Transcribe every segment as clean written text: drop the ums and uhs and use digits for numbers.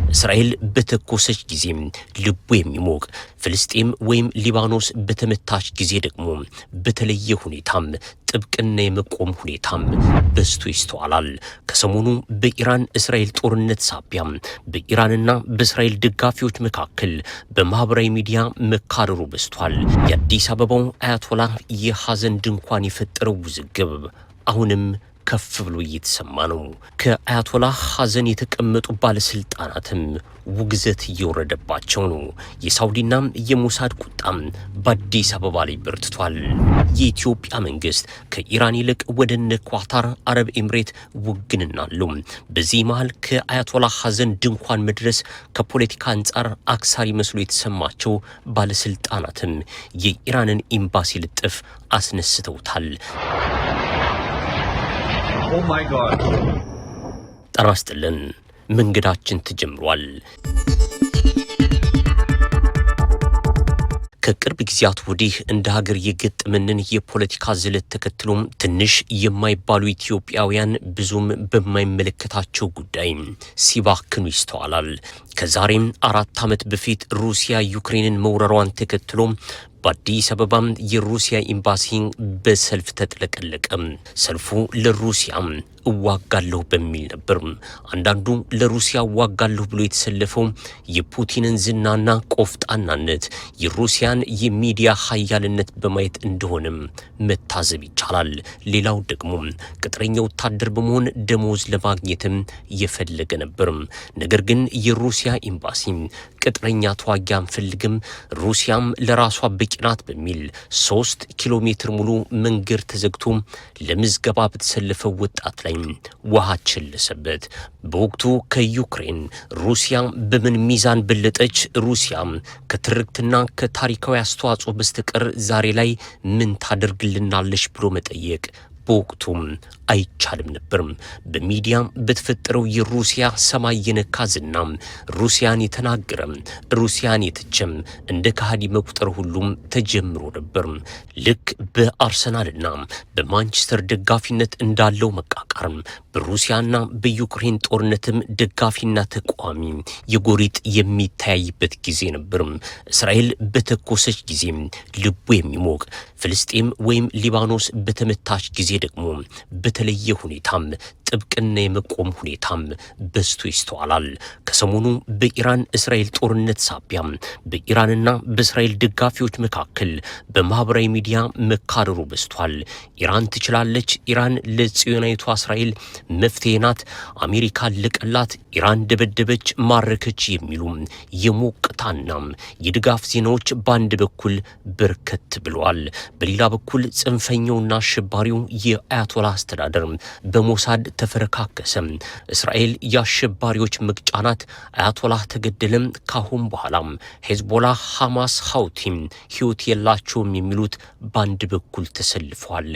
እስራኤል በተኮሰች ጊዜ ልቡ የሚሞቅ፣ ፍልስጤም ወይም ሊባኖስ በተመታች ጊዜ ደግሞ በተለየ ሁኔታም ጥብቅና የመቆም ሁኔታም በዝቶ ይስተዋላል። ከሰሞኑ በኢራን እስራኤል ጦርነት ሳቢያ በኢራንና በእስራኤል ደጋፊዎች መካከል በማህበራዊ ሚዲያ መካረሩ በዝቷል። የአዲስ አበባው አያቶላህ የሐዘን ድንኳን የፈጠረው ውዝግብ አሁንም ከፍ ብሎ እየተሰማ ነው። ከአያቶላህ ሐዘን የተቀመጡ ባለስልጣናትም ውግዘት እየወረደባቸው ነው። የሳውዲና የሞሳድ ቁጣም በአዲስ አበባ ላይ በርትቷል። የኢትዮጵያ መንግስት ከኢራን ይልቅ ወደ እነ ኳታር፣ አረብ ኤምሬት ውግንና አለው። በዚህ መሃል ከአያቶላህ ሐዘን ድንኳን መድረስ ከፖለቲካ አንጻር አክሳሪ መስሎ የተሰማቸው ባለስልጣናትም የኢራንን ኤምባሲ ልጥፍ አስነስተውታል። Oh my God. ጤና ይስጥልን። መንገዳችን ተጀምሯል። ከቅርብ ጊዜያት ወዲህ እንደ ሀገር የገጠመንን የፖለቲካ ዝለት ተከትሎም ትንሽ የማይባሉ ኢትዮጵያውያን ብዙም በማይመለከታቸው ጉዳይ ሲባክኑ ይስተዋላል። ከዛሬም 4 ዓመት በፊት ሩሲያ ዩክሬንን መውረሯን ተከትሎ በአዲስ አበባም የሩሲያ ኤምባሲ በሰልፍ ተጥለቀለቀ። ሰልፉ ለሩሲያ እዋጋለሁ በሚል ነበር። አንዳንዱ ለሩሲያ እዋጋለሁ ብሎ የተሰለፈው የፑቲንን ዝናና ቆፍጣናነት፣ የሩሲያን የሚዲያ ሀያልነት በማየት እንደሆነም መታዘብ ይቻላል። ሌላው ደግሞ ቅጥረኛ ወታደር በመሆን ደሞዝ ለማግኘትም የፈለገ ነበር። ነገር ግን የሩሲያ ኤምባሲ ቅጥረኛ ተዋጊ አንፈልግም፣ ሩሲያም ለራሷ በቂ ናት በሚል 3 ኪሎ ሜትር ሙሉ መንገድ ተዘግቶ ለምዝገባ በተሰለፈው ወጣት ላይ ውሃ ቸለሰበት። በወቅቱ ከዩክሬን ሩሲያ በምን ሚዛን በለጠች? ሩሲያ ከትርክትና ከታሪካዊ አስተዋጽኦ በስተቀር ዛሬ ላይ ምን ታደርግልናለች ብሎ መጠየቅ በወቅቱም አይቻልም ነበር። በሚዲያ በተፈጠረው የሩሲያ ሰማይ የነካ ዝና ሩሲያን የተናገረ፣ ሩሲያን የተቸም እንደ ከሃዲ መቁጠር ሁሉም ተጀምሮ ነበር። ልክ በአርሰናልና በማንቸስተር ደጋፊነት እንዳለው መቃቃር በሩሲያና በዩክሬን ጦርነትም ደጋፊና ተቃዋሚ የጎሪጥ የሚተያይበት ጊዜ ነበር። እስራኤል በተኮሰች ጊዜ ልቡ የሚሞቅ፣ ፍልስጤም ወይም ሊባኖስ በተመታች ጊዜ ደግሞ በተለየ ሁኔታም ጥብቅና የመቆም ሁኔታም በዝቶ ይስተዋላል። ከሰሞኑ በኢራን እስራኤል ጦርነት ሳቢያ በኢራንና በእስራኤል ደጋፊዎች መካከል በማህበራዊ ሚዲያ መካረሩ በዝቷል። ኢራን ትችላለች፣ ኢራን ለጽዮናዊቷ እስራኤል መፍትሄ ናት፣ አሜሪካ ለቀላት፣ ኢራን ደበደበች፣ ማረከች የሚሉ የሞቅታና የድጋፍ ዜናዎች በአንድ በኩል በርከት ብለዋል። በሌላ በኩል ጽንፈኛውና አሸባሪው የአያቶላ አስተዳደር በሞሳድ ተፈረካከሰ። እስራኤል የአሸባሪዎች መቅጫ ናት፣ አያቶላህ ተገደለም፣ ካሁን በኋላም ሄዝቦላ፣ ሐማስ፣ ሀውቲም ሕይወት የላቸውም የሚሉት በአንድ በኩል ተሰልፈዋል።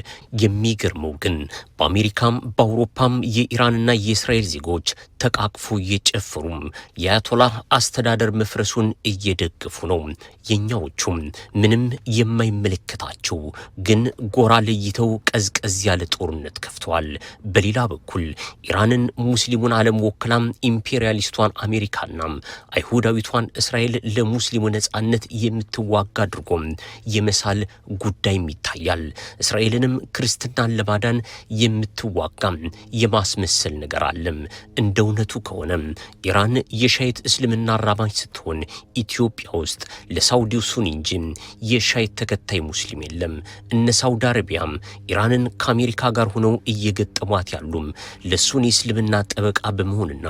የሚገርመው ግን በአሜሪካም በአውሮፓም የኢራንና የእስራኤል ዜጎች ተቃቅፎ እየጨፈሩም የአያቶላህ አስተዳደር መፍረሱን እየደገፉ ነው። የኛዎቹም ምንም የማይመለከታቸው ግን ጎራ ለይተው ቀዝቀዝ ያለ ጦርነት ከፍተዋል። በሌላ በኩል ኢራንን ሙስሊሙን ዓለም ወክላም ኢምፔሪያሊስቷን አሜሪካና አይሁዳዊቷን እስራኤል ለሙስሊሙ ነጻነት የምትዋጋ አድርጎም የመሳል ጉዳይም ይታያል። እስራኤልንም ክርስትናን ለማዳን የምትዋጋ የማስመሰል ነገር አለም። እንደ እውነቱ ከሆነ ኢራን የሻይት እስልምና አራማጅ ስትሆን ኢትዮጵያ ውስጥ ለሳውዲው ሱኒ እንጂ የሻይት ተከታይ ሙስሊም የለም። እነ ሳውዲ አረቢያም ኢራንን ከአሜሪካ ጋር ሆነው እየገጠሟት ያሉም ለሱኒ እስልምና ጠበቃ በመሆንና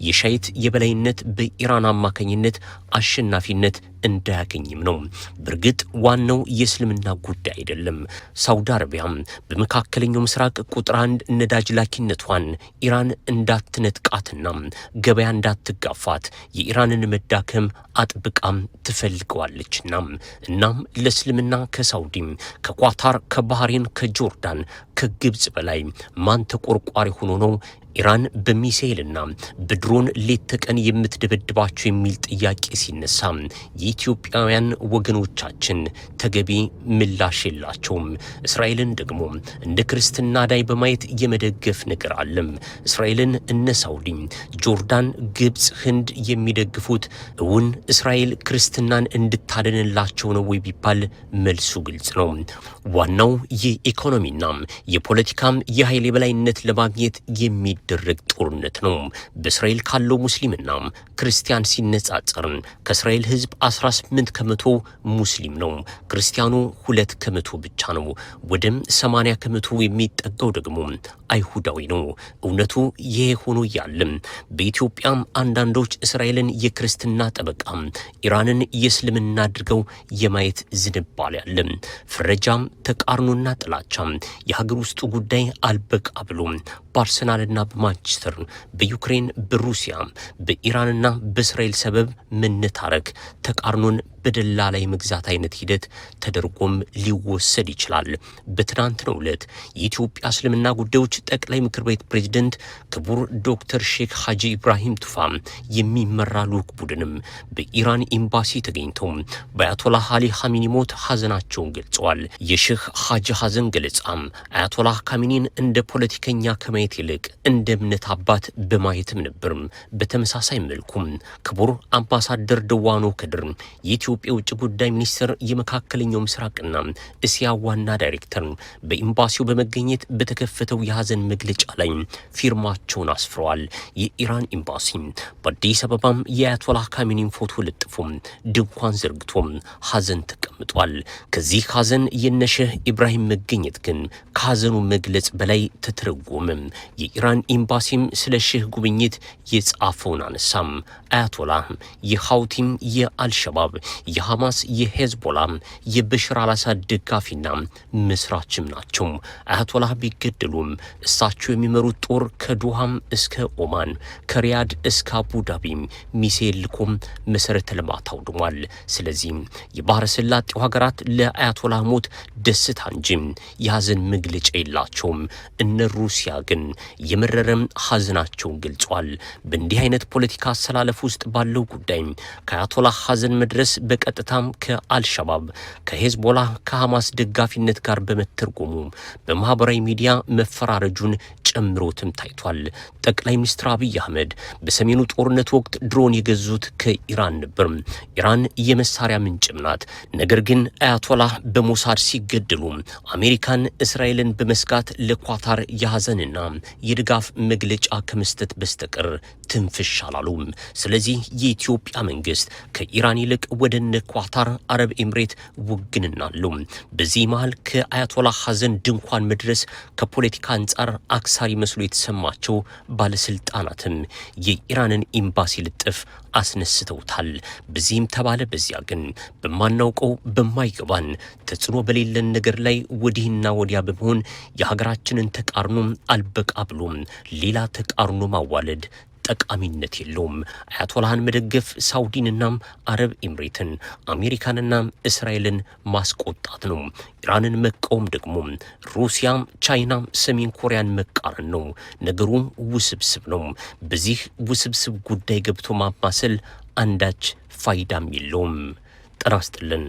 የሻይት የበላይነት በኢራን አማካኝነት አሸናፊነት እንዳያገኝም ነው። በእርግጥ ዋናው የእስልምና ጉዳይ አይደለም። ሳውዲ አረቢያ በመካከለኛው ምስራቅ ቁጥር 1 ነዳጅ ላኪነቷን ኢራን እንዳትነጥቃትና ገበያ እንዳትጋፋት የኢራንን መዳከም አጥብቃም ትፈልገዋለችና እናም ለእስልምና ከሳውዲም፣ ከኳታር፣ ከባህሬን፣ ከጆርዳን፣ ከግብጽ በላይ ማን ተቆርቋሪ ሆኖ ነው ኢራን በሚሳኤልና በድሮን ሌት ተቀን የምትደበድባቸው የሚል ጥያቄ ሲነሳ የኢትዮጵያውያን ወገኖቻችን ተገቢ ምላሽ የላቸውም። እስራኤልን ደግሞ እንደ ክርስትና አዳኝ በማየት የመደገፍ ነገር አለም። እስራኤልን እነ ሳውዲ፣ ጆርዳን፣ ግብፅ፣ ህንድ የሚደግፉት እውን እስራኤል ክርስትናን እንድታደንላቸው ነው ወይ ቢባል መልሱ ግልጽ ነው። ዋናው የኢኮኖሚና የፖለቲካም የኃይል የበላይነት ለማግኘት የሚደረግ ጦርነት ነው። በእስራኤል ካለው ሙስሊምና ክርስቲያን ሲነጻጸር ከእስራኤል ህዝብ 18% ሙስሊም ነው። ክርስቲያኑ 2% ብቻ ነው። ወደም 80% የሚጠጋው ደግሞ አይሁዳዊ ነው። እውነቱ ይሄ ሆኖ እያለም በኢትዮጵያም አንዳንዶች እስራኤልን የክርስትና ጠበቃ፣ ኢራንን የእስልምና አድርገው የማየት ዝንባሌ አለ። ፍረጃም፣ ተቃርኖና ጥላቻም የሀገር ውስጡ ጉዳይ አልበቃ ብሎ በአርሰናልና በማንቸስተር፣ በዩክሬን፣ በሩሲያ፣ በኢራንና በእስራኤል ሰበብ መነታረክ ተቃርኖን በደላላ የመግዛት አይነት ሂደት ተደርጎም ሊወሰድ ይችላል። በትናንትናው ዕለት የኢትዮጵያ እስልምና ጉዳዮች ጠቅላይ ምክር ቤት ፕሬዝደንት ክቡር ዶክተር ሼክ ሐጂ ኢብራሂም ቱፋ የሚመራ ልዑክ ቡድንም በኢራን ኤምባሲ ተገኝተው በአያቶላህ አሊ ኻሚኒ ሞት ሐዘናቸውን ገልጸዋል። የሼህ ሐጂ ሐዘን ገለጻም አያቶላህ ካሚኒን እንደ ፖለቲከኛ ከማየት ይልቅ እንደ እምነት አባት በማየትም ነበር። በተመሳሳይ መልኩም ክቡር አምባሳደር ደዋኖ ከድር፣ የኢትዮጵያ የውጭ ጉዳይ ሚኒስትር የመካከለኛው ምስራቅና እስያ ዋና ዳይሬክተር፣ በኤምባሲው በመገኘት በተከፈተው የሐዘን መግለጫ ላይ ፊርማቸውን አስፍረዋል። የኢራን ኤምባሲ በአዲስ አበባም የአያቶላህ ካሚኒን ፎቶ ለጥፎ ድንኳን ዘርግቶ ሐዘን ተቀምጧል። ከዚህ ሐዘን የነሼህ ኢብራሂም መገኘት ግን ከሐዘኑ መግለጽ በላይ ተተረጎመ። የኢራን ኤምባሲም ስለ ሼህ ጉብኝት የጻፈውን አነሳም። አያቶላህ የሐውቲም፣ የአልሸባብ፣ የሐማስ፣ የሄዝቦላ፣ የበሽር አልአሳድ ደጋፊና መስራችም ናቸው። አያቶላህ ቢገደሉም እሳቸው የሚመሩት ጦር ከዶሃም እስከ ኦማን፣ ከሪያድ እስከ አቡዳቢ ሚሳኤል ልኮም መሰረተ ልማት አውድሟል። ስለዚህም የባህረ ሰላጤው ሀገራት ለአያቶላህ ሞት ደስታ እንጂ የሐዘን መግለጫ የላቸውም። እነ ሩሲያ ግን የመረረም ሐዘናቸውን ገልጿል። በእንዲህ አይነት ፖለቲካ አሰላለፍ ውስጥ ባለው ጉዳይ ከአያቶላህ ሐዘን መድረስ በቀጥታም ከአልሸባብ፣ ከሄዝቦላ፣ ከሐማስ ደጋፊነት ጋር በመተርጎሙ በማህበራዊ ሚዲያ መፈራረጁን ጨምሮትም ታይቷል። ጠቅላይ ሚኒስትር አብይ አህመድ በሰሜኑ ጦርነት ወቅት ድሮን የገዙት ከኢራን ነበር። ኢራን የመሳሪያ ምንጭም ናት። ነገር ግን አያቶላህ በሞሳድ ሲገደሉ አሜሪካን እስራኤልን በመስጋት ለኳታር የሐዘንና የድጋፍ መግለጫ ከመስጠት በስተቀር ትንፍሽ አላሉም። ስለዚህ የኢትዮጵያ መንግስት ከኢራን ይልቅ ወደ እነ ኳታር፣ አረብ ኤምሬት ውግንና አለው። በዚህ መሃል ከአያቶላህ ሐዘን ድንኳን መድረስ ከፖለቲካ አንጻር አክሳሪ መስሎ የተሰማቸው ባለስልጣናትም የኢራንን ኤምባሲ ልጥፍ አስነስተውታል። በዚህም ተባለ በዚያ ግን በማናውቀው፣ በማይገባን፣ ተጽዕኖ በሌለን ነገር ላይ ወዲህና ወዲያ በመሆን የሀገራችንን ተቃርኖ አልበቃ ብሎም ሌላ ተቃርኖ ማዋለድ ጠቃሚነት የለውም። አያቶላህን መደገፍ ሳውዲንና አረብ ኤምሬትን፣ አሜሪካንና እስራኤልን ማስቆጣት ነው። ኢራንን መቃወም ደግሞ ሩሲያ፣ ቻይና፣ ሰሜን ኮሪያን መቃረን ነው። ነገሩ ውስብስብ ነው። በዚህ ውስብስብ ጉዳይ ገብቶ ማማሰል አንዳች ፋይዳም የለውም። ጤና ይስጥልን።